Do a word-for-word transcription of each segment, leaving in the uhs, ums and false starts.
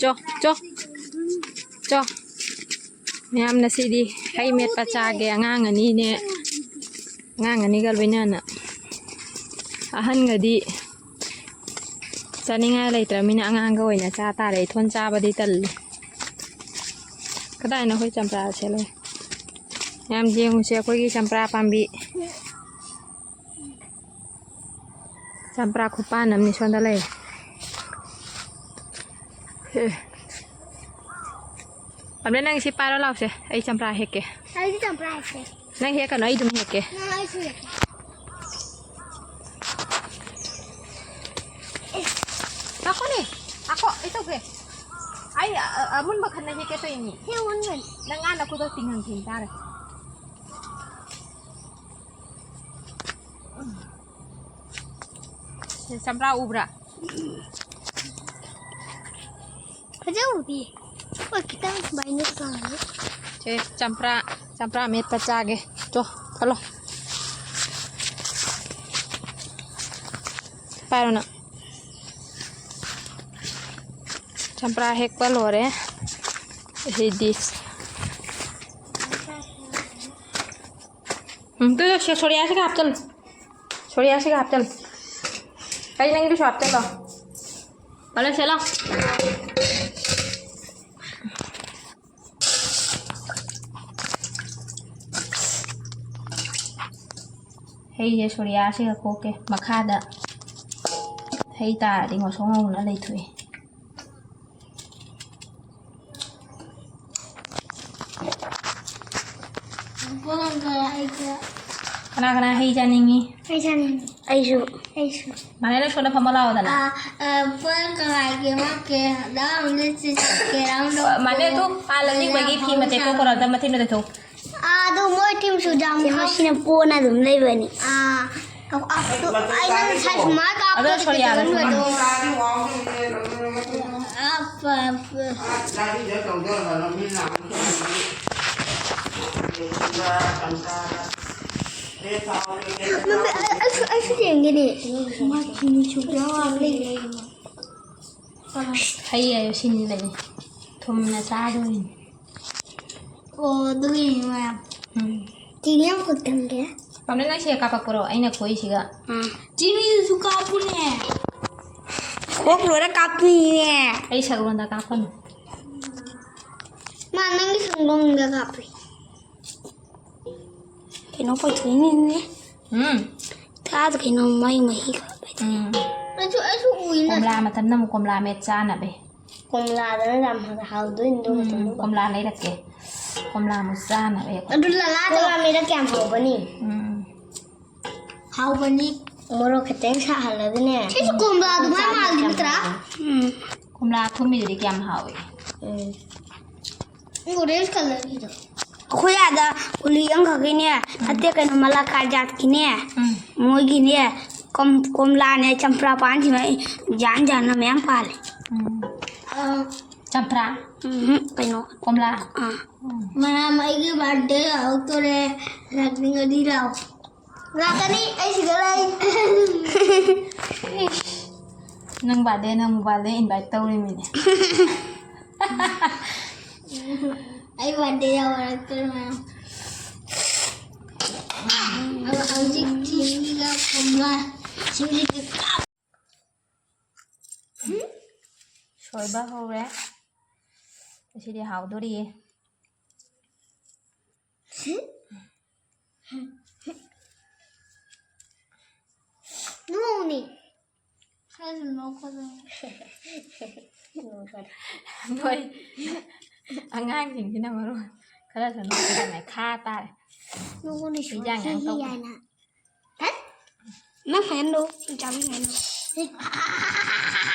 ꯆꯣ, ꯆꯣ, ꯆꯣ꯫ ꯃꯌꯥꯝ ꯉꯁꯤꯗꯤ ꯍꯩ ꯃꯦꯠꯄ ꯆꯥꯒꯦ꯫ ꯑꯉꯥꯡ ꯑꯅꯤꯅꯦ, ꯑꯉꯥꯡ ꯑꯅꯤꯒ ꯂꯣꯏꯅꯅ꯫ ꯑꯍꯟꯒꯗꯤ ꯆꯥꯅꯤꯡꯉꯥꯏ ꯂꯩꯇ꯭ꯔꯕꯅꯤꯅ ꯑꯉꯥꯡꯒ ꯑꯣꯏꯅ ꯆꯥ ꯇꯥꯔꯦ꯫ ꯏꯊꯣꯟ ꯆꯥꯕꯗꯤ ꯇꯜꯂꯤ꯫ ꯀꯗꯥꯏꯅꯣ ꯑꯩꯈꯣꯏ ꯆꯝꯄ꯭ꯔꯥ ꯁꯦ ꯂꯩ꯫ ꯃꯌꯥꯝ ꯌꯦꯡꯉꯨꯁꯦ ꯑꯩꯈꯣꯏꯒꯤ ꯆꯝꯄ꯭ꯔꯥ ꯄꯥꯝꯕꯤ꯫ ꯆꯝꯄ꯭ꯔꯥ ꯈꯨꯄꯥꯟ ꯑꯃꯅꯤ ꯁꯣꯝꯗ ꯂꯩꯔꯦ꯫ ꯑꯦ꯫ ꯑꯕꯦ, ꯅꯪ ꯁꯤ ꯄꯥꯏꯔꯣ ꯂꯥꯎꯁꯦ, ꯑꯩ ꯆꯝꯄ꯭ꯔꯥ ꯍꯦꯛꯀꯦ꯫ ꯑꯩꯗꯤ ꯆꯝꯄ꯭ꯔꯥ ꯍꯦꯛꯀꯦ꯫ ꯅꯪ ꯍꯦꯛꯀꯅꯨ, ꯑꯩ ꯑꯗꯨꯝ ꯍꯦꯛꯀꯦ꯫ ꯅꯪ ꯑꯩꯁꯨ ꯍꯦꯛꯀꯦ꯫ ꯉꯥꯏꯈꯣꯅꯦ, ꯉꯥꯏꯈꯣ, ꯑꯩ ꯇꯧꯒꯦ꯫ ꯑꯩ, ꯑ, ꯑ, ꯑꯃꯨꯟꯕ ꯈꯟꯅ ꯍꯦꯛꯀꯦ ꯇꯧꯔꯤꯅꯤ꯫ ꯍꯦꯛ ꯑꯃꯨꯟꯕ꯫ ꯅꯪ ꯉꯥ ꯅꯈꯨꯠꯇꯣ ꯇꯤꯡꯍꯟ ꯇꯤꯡ ꯇꯥꯔꯦ꯫ ꯁꯦ, ꯆꯝꯄ꯭ꯔꯥ ꯎꯕ꯭ꯔꯥ? ꯐꯖꯅ ꯎꯗꯦ꯫ ꯍꯣꯏ, ꯈꯤꯇꯪ ꯁꯨꯃꯥꯏꯅ ꯇꯧꯔꯦ꯫ ꯁꯦ, ꯆꯝꯄ꯭ꯔꯥ, ꯆꯝꯄ꯭ꯔꯥ ꯃꯦꯠꯄ ꯆꯥꯒꯦ꯫ ꯆꯣ, ꯆꯠꯂꯣ꯫ ꯄꯥꯏꯔꯣ ꯅꯪ꯫ ꯆꯝꯄ꯭ꯔꯥ ꯍꯦꯛꯄ ꯂꯣꯏꯔꯦ꯫ ꯁꯤꯗꯤ꯫ ꯎꯝ, ꯇꯨ, ꯁꯦ, ꯁꯣꯔꯤꯌꯥꯁꯤꯒ ꯍꯥꯞꯆꯜꯂꯨ꯫ ꯁꯣꯔꯤꯌꯥꯁꯤꯒ ꯍꯥꯞꯆꯜꯂꯨ꯫ ꯑꯩ ꯅꯪꯒꯤꯁꯨ ꯍꯥꯞꯆꯜꯂꯣ꯫ ꯄꯥꯏꯔꯣ, ꯁꯦ, ꯂꯥꯎ꯫ ꯍꯩꯁꯦ ꯁꯣꯔꯤꯌꯥꯁꯤꯒ ꯈꯣꯛꯀꯦ꯫ ꯃꯈꯥꯗ ꯍꯩ ꯇꯥꯔꯗꯤ ꯉꯧꯁꯣꯛ ꯉꯧꯅ ꯂꯩꯊꯣꯛꯑꯦ꯫ ꯄꯣꯂꯝ ꯀꯔꯥꯏꯗ? ꯀꯅꯥ ꯀꯅꯥ ꯍꯩ ꯆꯥꯅꯤꯡꯉꯤ? ꯑꯩ ꯆꯥꯅꯤꯡꯉꯤ꯫ ꯑꯩꯁꯨ꯫ ꯑꯩꯁꯨ꯫ ꯃꯥꯅꯦ, ꯅꯪ ꯁꯣꯝꯗ ꯐꯝꯃ ꯂꯥꯛꯑꯣꯗꯅ꯫ ꯑ, ꯑ, ꯄꯣꯂꯝ ꯀꯔꯥꯏꯒꯤ ꯃꯥ ꯀꯦ-, ꯗꯥ ꯑꯃꯅ ꯆꯤ-, ꯀꯦꯔꯝꯗꯣ ꯃꯥꯅꯦ, ꯑꯗꯨ, ꯑꯥ, ꯂꯝꯖꯤꯡꯕꯒꯤ ꯐꯤ ꯃꯇꯦꯛꯇꯣ ꯀꯣꯔꯥꯗ ꯃꯊꯤꯟꯗ ꯇꯩꯊꯣꯛ꯫ ꯑꯥ, ꯑꯗꯨ ꯃꯣꯏ ꯇꯤꯝꯁꯨ ꯌꯥꯝ ꯁꯤ ꯐꯥꯎ-, ꯃꯁꯤꯅ ꯄꯣꯅ ꯑꯗꯨꯝ ꯂꯩꯕꯅꯤ꯫ ꯑꯥ, ꯑ-, ꯑ-, ꯑꯗꯨ ꯑꯩꯅ ꯉꯁꯥꯏ ꯁꯨꯃꯥꯏꯅ ꯀꯥꯞꯄꯗꯤ ꯑꯗꯣ ꯁꯣꯔꯤꯌꯥꯗꯣ ꯀꯩꯗꯧꯅꯤ? ꯁꯨꯃꯥꯏꯅ꯫ ꯑꯞꯄ, ꯑꯞꯄ꯫ ꯃꯃꯤ, ꯑ-, ꯑꯩꯁꯨ, ꯑꯩꯁꯨ ꯌꯦꯡꯒꯦꯅꯦ꯫ ꯃꯥ ꯆꯤꯅꯤ ꯁꯨꯕ ꯌꯥꯎꯔ ꯂꯩꯔꯦ꯫ ꯍꯩ ꯍꯥꯏꯌꯣ, ꯁꯤꯟꯕꯅꯤ꯫ ꯊꯨꯝꯅ ꯆꯥꯗꯣꯏꯅꯤ꯫ ꯑꯣ, ꯑꯗꯨꯒꯤꯅꯤ ꯃꯌꯥꯝ꯫ ꯎꯝ꯫ ꯆꯤꯅꯤ ꯌꯥꯝ ꯈꯨꯠ ꯀꯟꯒꯦ꯫ ꯄꯥꯝꯂꯦ, ꯅꯪ ꯁꯤꯗ ꯀꯥꯞꯄꯛꯄ꯭ꯔꯣ? ꯑꯩꯅ ꯈꯣꯛꯏꯁꯤꯒ꯫ ꯑꯥ꯫ ꯆꯤꯅꯤꯗꯨꯁꯨ ꯀꯥꯞꯄꯨꯅꯦ꯫ ꯈꯣꯛ ꯂꯣꯏꯔ ꯀꯥꯞꯇꯣꯏꯅꯤꯅꯦ꯫ ꯑꯩ ꯁꯒꯣꯜꯗ ꯀꯥꯞꯄꯅꯨ꯫ ꯃꯥ ꯅꯪꯒꯤ ꯁꯪꯒꯣꯝꯗ ꯀꯥꯞꯄꯤ꯫ ꯀꯩꯅꯣ ꯄꯩꯊꯣꯛꯏꯅꯤꯅꯦ꯫ ꯎꯝ꯫ ꯊꯥꯗ ꯀꯩꯅꯣ ꯃꯩ ꯃꯍꯤ ꯈꯔ ꯄꯩꯊꯣꯛꯏ꯫ ꯎꯝ꯫ ꯑꯩꯁꯨ, ꯑꯩꯁꯨ ꯎꯏꯅ꯫ ꯀꯣꯝꯂꯥ ꯃꯇꯝꯗ ꯑꯃꯨꯛ ꯀꯣꯝꯂꯥ ꯃꯦꯠ ꯆꯥꯅꯕ꯫ ꯀꯣꯝꯂꯥꯗꯅ ꯌꯥꯝ ꯍꯥꯎꯗꯣꯏꯅꯤ ꯑꯗꯨ ꯎꯝ, ꯃꯇꯝꯗꯨꯗ꯫ ꯀꯣꯝꯂꯥ ꯂꯩꯔꯛꯀꯦ꯫ ꯀꯣꯝꯂꯥ ꯑꯃꯨꯛ ꯆꯥꯅꯕ ꯑꯩꯈꯣꯏ꯫ ꯑꯗꯨ ꯂꯂꯥ ꯀꯣꯝꯂꯥ ꯃꯦꯠꯂ ꯀꯌꯥꯝ ꯍꯥꯎꯒꯅꯤ? ꯎꯝ꯫ ꯍꯥꯎꯕꯅꯤ꯫ ꯃꯣꯔꯣꯛ ꯈꯤꯇꯪ ꯁꯥꯍꯜꯂꯒꯅꯦ꯫ ꯁꯤꯁꯨ ꯀꯣꯝꯂꯥ ꯑꯗꯨꯃꯥꯏꯅ ꯃꯥꯜꯂꯤ ꯅꯠꯇ꯭ꯔꯥ? ꯎꯝ꯫ ꯀꯣꯝꯂꯥ ꯑꯊꯨꯝꯕꯤꯗꯨꯗꯤ ꯀꯌꯥꯝ ꯍꯥꯎꯏ? ꯎꯝ꯫ ꯑꯣꯔꯦꯟꯖ ꯀꯂꯔꯒꯤꯗꯣ꯫ ꯑꯩꯈꯣꯏ ꯑꯥꯗ ꯎꯂꯤ ꯑꯃꯈꯛꯀꯤꯅꯦ, ꯅꯠꯇꯦ ꯀꯩꯅꯣ, ꯃꯂꯥꯀꯥꯔ ꯖꯥꯠꯀꯤꯅꯦ, ꯎꯝ꯫ ꯃꯣꯏꯒꯤꯅꯦ, ꯀꯣꯝ-, ꯀꯣꯝꯂꯥꯅꯦ, ꯆꯝꯄ꯭ꯔꯥ ꯄꯥꯟꯁꯤꯃ ꯖꯥꯟ ꯖꯥꯟꯅ ꯃꯌꯥꯝ ꯄꯥꯜꯂꯦ꯫ ꯎꯝ꯫ ꯑꯥ, ꯆꯝꯄ꯭ꯔꯥ꯫ ꯎꯝ, ꯀꯩꯅꯣ꯫ ꯀꯣꯝꯂꯥ꯫ ꯑꯥ꯫ ꯃꯌꯥꯝ, ꯑꯩꯒꯤ ꯕꯥꯔꯗꯦ ꯌꯥꯎꯔꯛꯇꯣꯔꯦ, ꯂꯥꯛꯅꯤꯡꯉꯗꯤ ꯂꯥꯛꯑꯣ꯫ ꯂꯥꯛꯀꯅꯤ, ꯑꯩ ꯁꯤꯗ ꯂꯩ꯫ ꯏꯁ, ꯅꯪ ꯕꯥꯔꯗꯦ, ꯅꯪ ꯕꯥꯔꯗꯦ ꯏꯟꯚꯥꯏꯠ ꯇꯧꯔꯤꯃꯤꯅꯦ꯫ ꯑꯩ ꯕꯥꯔꯗꯦ ꯌꯥꯎꯔꯛꯇꯣꯔꯦ ꯃꯌꯥꯝ꯫ ꯑꯗꯣ ꯍꯧꯖꯤꯛ ꯊꯤꯝꯒꯤꯒ ꯀꯣꯝꯂꯥ, ꯊꯤꯝꯒꯤꯒ ꯁꯣꯏꯕ ꯍꯧꯔꯦ꯫ ꯉꯁꯤꯗꯤ ꯍꯥꯎꯗꯣꯔꯤꯌꯦ꯫ ꯅꯣꯡꯅꯤ꯫ ꯈꯔꯁꯨ ꯅꯣꯛꯀꯗꯕꯅꯤ꯫ ꯅꯣꯏ ꯑꯉꯥꯡꯁꯤꯡꯁꯤꯅ ꯃꯔꯣꯟ ꯈꯔꯁꯨ ꯅꯣꯛꯀꯗꯕꯅꯦ꯫ ꯈꯥ ꯇꯥꯔꯦ꯫ ꯅꯣꯛꯀꯅꯤ ꯏꯟꯖꯥꯡ ꯌꯥꯝ ꯍꯤ ꯇꯧꯕ꯫ ꯍꯥꯏꯅ꯫ ꯍꯦꯠ! ꯅꯪ ꯍꯦꯟꯗꯣ, ꯑꯩ ꯆꯥꯕ ꯍꯦꯟꯗꯣ꯫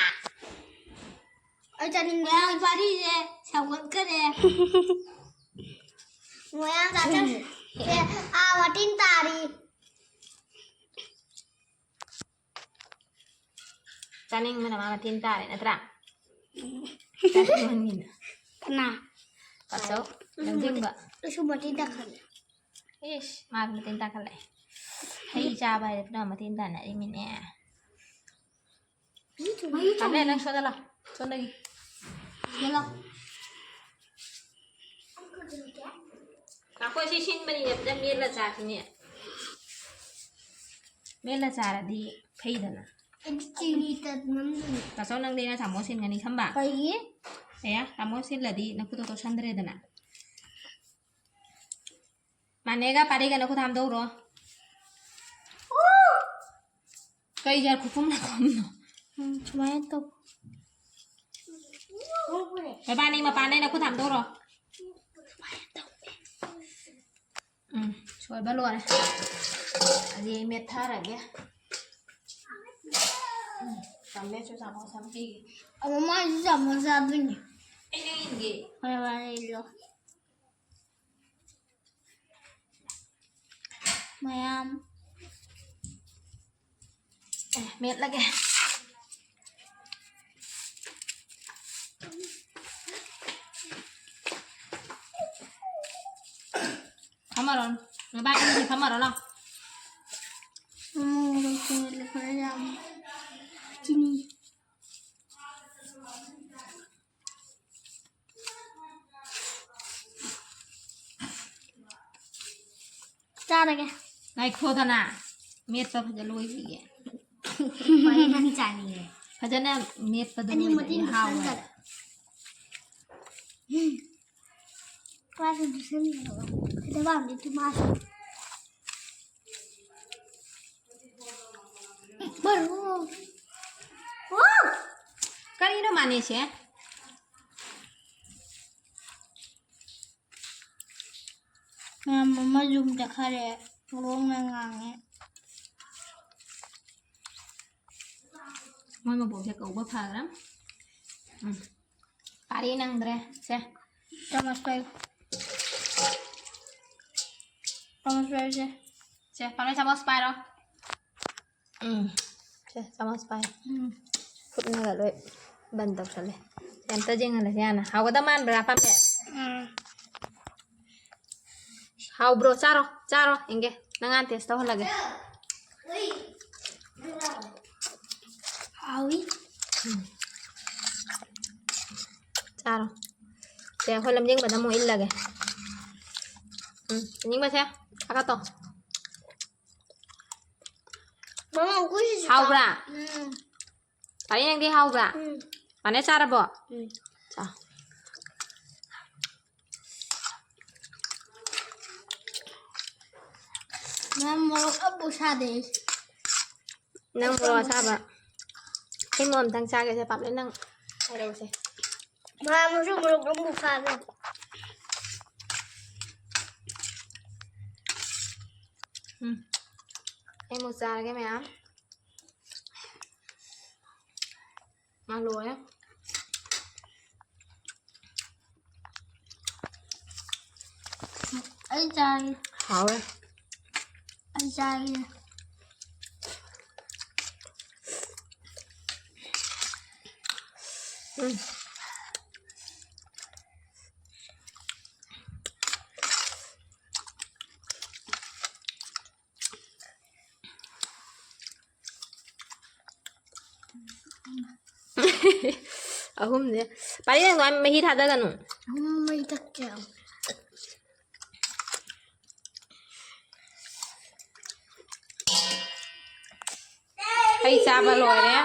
ꯑꯩ ꯆꯥꯅꯤꯡꯉꯦ꯫ ꯃꯌꯥꯝ ꯄꯥꯔꯤꯁꯦ ꯁꯧꯒꯠꯈꯔꯦ꯫ ꯃꯌꯥꯝ ꯆꯥꯁꯟ-, ꯑꯦ, ꯑꯥ, ꯃꯇꯤꯟ ꯇꯥꯔꯤ꯫ ꯆꯥꯅꯤꯡꯕꯅ ꯃꯥ ꯃꯇꯤꯟ ꯇꯥꯔꯦ ꯅꯠꯇ꯭ꯔꯥ? ꯆꯥꯅꯤꯡꯃꯟꯒꯤꯅ꯫ ꯀꯅꯥ? ꯄꯥꯆꯧ, ꯂꯝꯖꯤꯡꯕ꯫ ꯑꯩꯁꯨ ꯃꯇꯤꯟ ꯇꯥꯈꯠꯂꯦ꯫ ꯏꯁ, ꯃꯥ ꯃꯇꯤꯟ ꯇꯥꯈꯠꯂꯛꯑꯦ꯫ ꯍꯩ ꯆꯥꯕ ꯍꯥꯏꯗꯤ ꯄꯨꯔꯥ ꯃꯇꯤꯟ ꯇꯥꯅꯔꯤꯃꯤꯅꯦ꯫ ꯃꯍꯤ ꯄꯥꯝꯂꯦ, ꯅꯪ ꯁꯣꯗ ꯂꯥꯎ꯫ ꯁꯣꯝꯗꯒꯤ꯫ ꯌꯦꯜꯂꯣ꯫ ꯉꯥꯏꯈꯣ, ꯁꯤ ꯁꯤꯟꯕꯅꯤꯅꯦ, ꯐꯖꯅ ꯃꯦꯠꯂ ꯆꯥꯁꯤꯅꯦ꯫ ꯃꯦꯠꯂ ꯆꯥꯔꯗꯤ ꯐꯩꯗꯅ꯫ ꯑꯩꯗꯤ ꯆꯤꯅꯤ ꯇꯠ ꯅꯝꯗꯣꯏꯅꯦ꯫ ꯇꯥꯆꯧ, ꯅꯪꯗꯤ ꯅ ꯇꯥꯃꯣ ꯁꯤꯟꯒꯅꯤ ꯈꯪꯕ? ꯀꯩꯒꯤ? ꯑꯦ, ꯇꯥꯃꯣ ꯁꯤꯜꯂꯗꯤ ꯅꯈꯨꯠꯇꯣ ꯇꯣꯠꯁꯟꯗ꯭ꯔꯦꯗꯅ꯫ ꯃꯥꯅꯦꯒ ꯄꯥꯔꯤꯒ ꯅꯈꯨꯠ ꯍꯥꯝꯗꯧꯔꯣ꯫ ꯀꯩ ꯖꯥꯠ ꯈꯨꯈꯨꯝ ꯂꯥꯛꯈꯨꯝꯅꯣ? ꯎꯝ, ꯁꯨꯃꯥꯏꯅ ꯇꯧ꯫ ꯃꯕꯥꯅꯤ ꯃꯄꯥꯟꯗꯩ ꯅꯈꯨꯠ ꯍꯥꯝꯗꯧꯔꯣ꯫ ꯎꯝ, ꯁꯣꯏꯕ ꯂꯣꯏꯔꯦ꯫ ꯑꯗꯨꯗꯤ ꯑꯩ ꯃꯦꯠꯊꯔꯒꯦ꯫ ꯎꯝ, ꯆꯥꯃꯁꯁꯨ ꯆꯥꯃꯁ ꯑꯃ ꯄꯤꯒꯦ꯫ ꯑꯃ ꯃꯥꯏꯁꯨ ꯆꯥꯃꯁ ꯆꯥꯗꯣꯏꯅꯦ꯫ ꯑꯩ ꯅꯪ ꯏꯟꯒꯦ꯫ ꯍꯣꯏ, ꯍꯣꯏ, ꯏꯜꯂꯣ꯫ ꯃꯌꯥꯝ꯫ ꯑꯦ, ꯃꯦꯠꯂꯒꯦ꯫ ꯐꯝꯃꯔꯣ꯫ ꯅꯕꯥꯅꯤ ꯐꯝꯃꯔꯣ ꯂꯥꯎ꯫ ꯎꯝ, ꯃꯣꯔꯣꯛ ꯃꯦꯠꯂꯦ, ꯈꯔ ꯌꯥꯝ꯫ ꯆꯤꯅꯤ꯫ ꯆꯥꯔꯒꯦ꯫ ꯉꯥꯏꯈꯣꯗꯅ, ꯃꯦꯠꯄ ꯐꯖ ꯂꯣꯏꯈꯤꯒꯦ꯫ ꯃꯔꯤ ꯃꯔꯤ ꯆꯥꯅꯤꯡꯉꯦ꯫ ꯐꯖꯅ ꯃꯦꯠꯄꯗꯣ ꯑꯅꯤ ꯂꯣꯏꯔꯗꯤ ꯃꯇꯨꯡ ꯍꯥꯎꯋꯦ꯫ ꯆꯥꯁꯤꯟꯒꯗ꯫ ꯎꯝ꯫ ꯃꯥꯁꯨ ꯆꯥꯁꯤꯟꯒꯗꯕ꯫ ꯈꯤꯇꯪ ꯄꯥꯝꯗꯦ, ꯇꯨ ꯃꯥꯁꯨ꯫ ꯃꯔꯨ꯫ ꯋꯥꯎ! ꯀꯔꯤꯅꯣ ꯃꯥꯅꯦꯁꯦ? ꯃꯌꯥꯝ ꯑꯃ ꯌꯨꯝ ꯆꯠꯈꯔꯦ꯫ ꯂꯣꯡꯅ ꯉꯥꯡꯉꯦ꯫ ꯃꯣꯏ ꯃꯕꯣꯛꯁꯦ ꯀꯧꯕ ꯐꯈ꯭ꯔꯦ꯫ ꯎꯝ꯫ ꯄꯥꯔꯤ ꯅꯪꯗ꯭ꯔꯦ꯫ ꯁꯦ꯫ ꯆꯥꯃꯁ ꯄꯥꯏꯌꯨ꯫ ꯆꯥꯃꯁ ꯄꯥꯏꯌꯨꯁꯦ꯫ ꯁꯦ, ꯄꯥꯔꯤ ꯆꯥꯃꯁ ꯄꯥꯏꯔꯣ꯫ ꯎꯝ꯫ ꯁꯦ, ꯆꯥꯃꯁ ꯄꯥꯏ꯫ ꯎꯝ꯫ ꯈꯨꯠꯅꯒ ꯂꯣꯏ ꯕꯟ ꯇꯧꯁꯜꯂꯦ꯫ ꯑꯝꯇ ꯌꯦꯡꯍꯜꯂꯁꯦ ꯍꯥꯟꯅ꯫ ꯍꯥꯎꯒꯗꯕ ꯃꯥꯟꯕ꯭ꯔꯥ, ꯄꯥꯝꯃꯦ? ꯎꯝ꯫ ꯍꯥꯎꯕ꯭ꯔꯣ? ꯆꯥꯔꯣ, ꯆꯥꯔꯣ꯫ ꯌꯦꯡꯒꯦ꯫ ꯅꯪ ꯍꯥꯟꯅ ꯇꯦꯁ ꯇꯧꯍꯜꯂꯒꯦ꯫ ꯍꯥꯎꯏ꯫ ꯎꯝ꯫ ꯆꯥꯔꯣ꯫ ꯁꯦ, ꯑꯩꯈꯣꯏ ꯂꯝꯖꯤꯡꯕꯗ ꯑꯃꯨꯛ ꯏꯜꯂꯒꯦ꯫ ꯎꯝ, ꯏꯅꯤꯡꯕꯁꯦ ꯊꯥꯒꯠꯇꯣ꯫ ꯃꯃꯥ, ꯑꯩꯈꯣꯏꯁꯤꯁꯨ ꯍꯥꯎꯕ꯭ꯔꯥ? ꯎꯝ, ꯄꯥꯔꯤ, ꯅꯪꯗꯤ ꯍꯥꯎꯕ꯭ꯔꯥ? ꯎꯝ, ꯄꯥꯅꯦ ꯆꯥꯔꯕꯣ? ꯎꯝ꯫ ꯆꯥ꯫ ꯃꯌꯥꯝ ꯃꯣꯔꯣꯛ ꯑꯝꯐꯥꯎ ꯁꯥꯗꯦ ꯑꯩ꯫ ꯅꯪ ꯃꯣꯔꯣꯛ ꯑꯁꯥꯕ꯫ ꯑꯩ ꯃꯣꯔꯣꯛ ꯑꯝꯇꯪ ꯆꯥꯒꯦꯁꯦ, ꯄꯥꯝꯃꯦ ꯅꯪ꯫ ꯍꯥꯏꯔꯛꯎꯁꯦ꯫ ꯃꯌꯥꯝ ꯑꯃꯁꯨ ꯃꯣꯔꯣꯛ ꯑꯝꯐꯥꯎ ꯁꯥꯗꯦ꯫ ꯎꯝ꯫ ꯑꯩ ꯑꯃꯨꯛ ꯆꯥꯔꯒꯦ ꯃꯌꯥꯝ꯫ ꯃꯥ ꯂꯣꯏꯔꯦ꯫ ꯑꯩ ꯆꯥꯔꯦ꯫ ꯍꯥꯎꯔꯦ꯫ ꯑꯩ ꯆꯥꯔꯦ꯫ ꯎꯝ꯫ ꯑꯍꯨꯝꯅꯦ꯫ ꯄꯥꯔꯤ, ꯅꯪ ꯑꯗꯨꯃꯥꯏ ꯃꯍꯤ ꯊꯥꯗꯒꯅꯨ꯫ ꯎꯝ, ꯃꯩ ꯊꯛꯀꯦ꯫ ꯍꯩ ꯆꯥꯕ ꯂꯣꯏꯔꯦ꯫